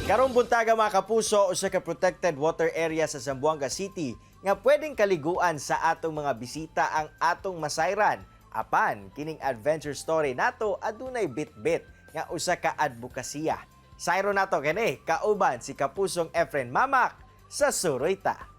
Karong buntaga, mga kapuso, usa ka protected water area sa Zamboanga City nga pwedeng kaliguan sa atong mga bisita ang atong masayran. Apan kining adventure story nato adunay bit-bit nga usa ka adbokasiya. Sayro nato kini kauban si Kapusong Efren Mamak sa Suroy Ta.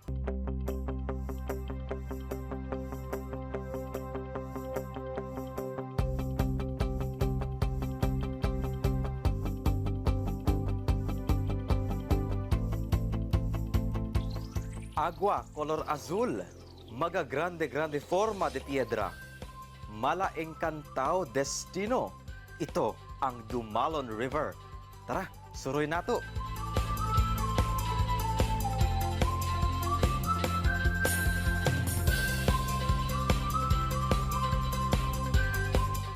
Agua color azul, maga grande grande forma de piedra. Mala encantao destino. Ito ang Dumalon River. Tara, suroy nato.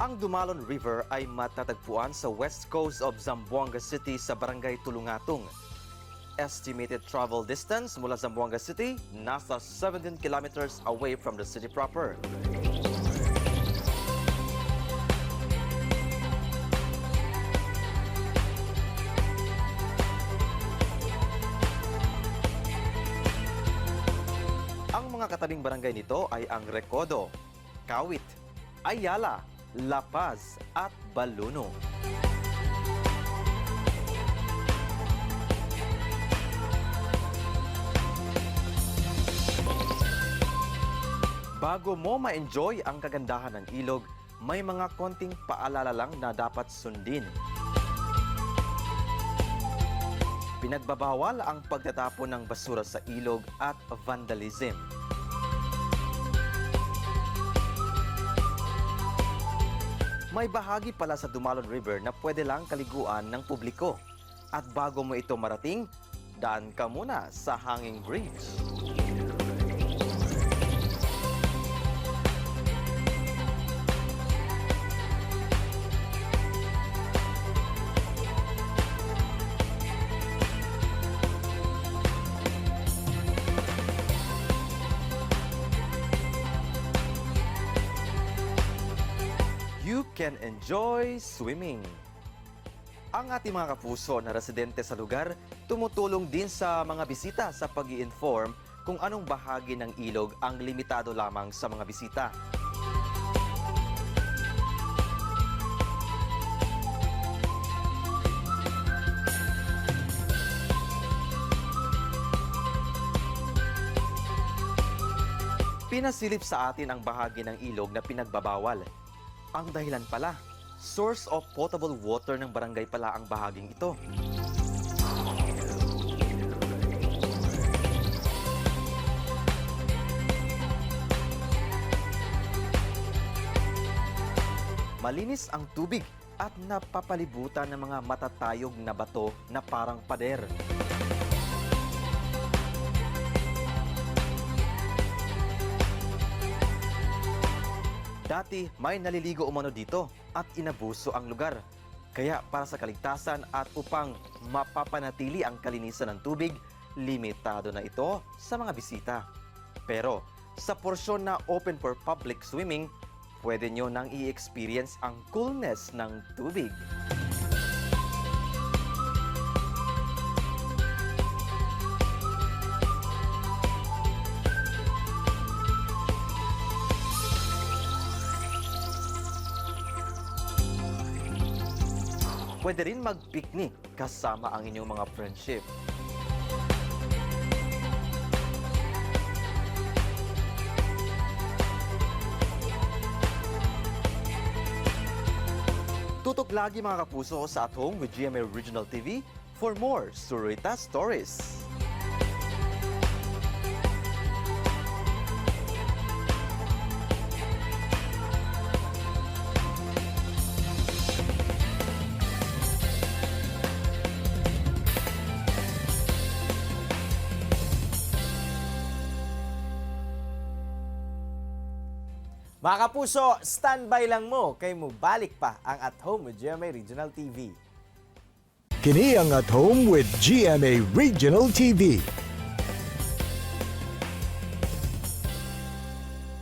Ang Dumalon River ay matatagpuan sa west coast of Zamboanga City sa Barangay Tulungatung. Estimated travel distance mula Zamboanga City, nasa 17 kilometers away from the city proper. Ang mga katabing barangay nito ay ang Recodo, Kawit, Ayala, La Paz at Baluno. Bago mo ma-enjoy ang kagandahan ng ilog, may mga konting paalala lang na dapat sundin. Pinagbabawal ang pagtatapon ng basura sa ilog at vandalism. May bahagi pala sa Dumalon River na pwede lang kaliguan ng publiko. At bago mo ito marating, daan ka muna sa hanging bridge. You can enjoy swimming. Ang ating mga kapuso na residente sa lugar, tumutulong din sa mga bisita sa pag inform kung anong bahagi ng ilog ang limitado lamang sa mga bisita. Pinasilip sa atin ang bahagi ng ilog na pinagbabawal. Ang dahilan pala, source of potable water ng barangay pala ang bahaging ito. Malinis ang tubig at napapalibutan ng mga matatayog na bato na parang pader. Dati may naliligo umano dito at inabuso ang lugar. Kaya para sa kaligtasan at upang mapapanatili ang kalinisan ng tubig, limitado na ito sa mga bisita. Pero sa porsyon na open for public swimming, pwede nyo nang i-experience ang coolness ng tubig. Pwede rin mag-picnic kasama ang inyong mga friendship. Tutok lagi, mga kapuso, sa At Home with GMA Regional TV for more Suroy Ta Stories. Mga kapuso, standby lang mo kay mubalik pa ang At Home with GMA Regional TV. Kini ang At Home with GMA Regional TV.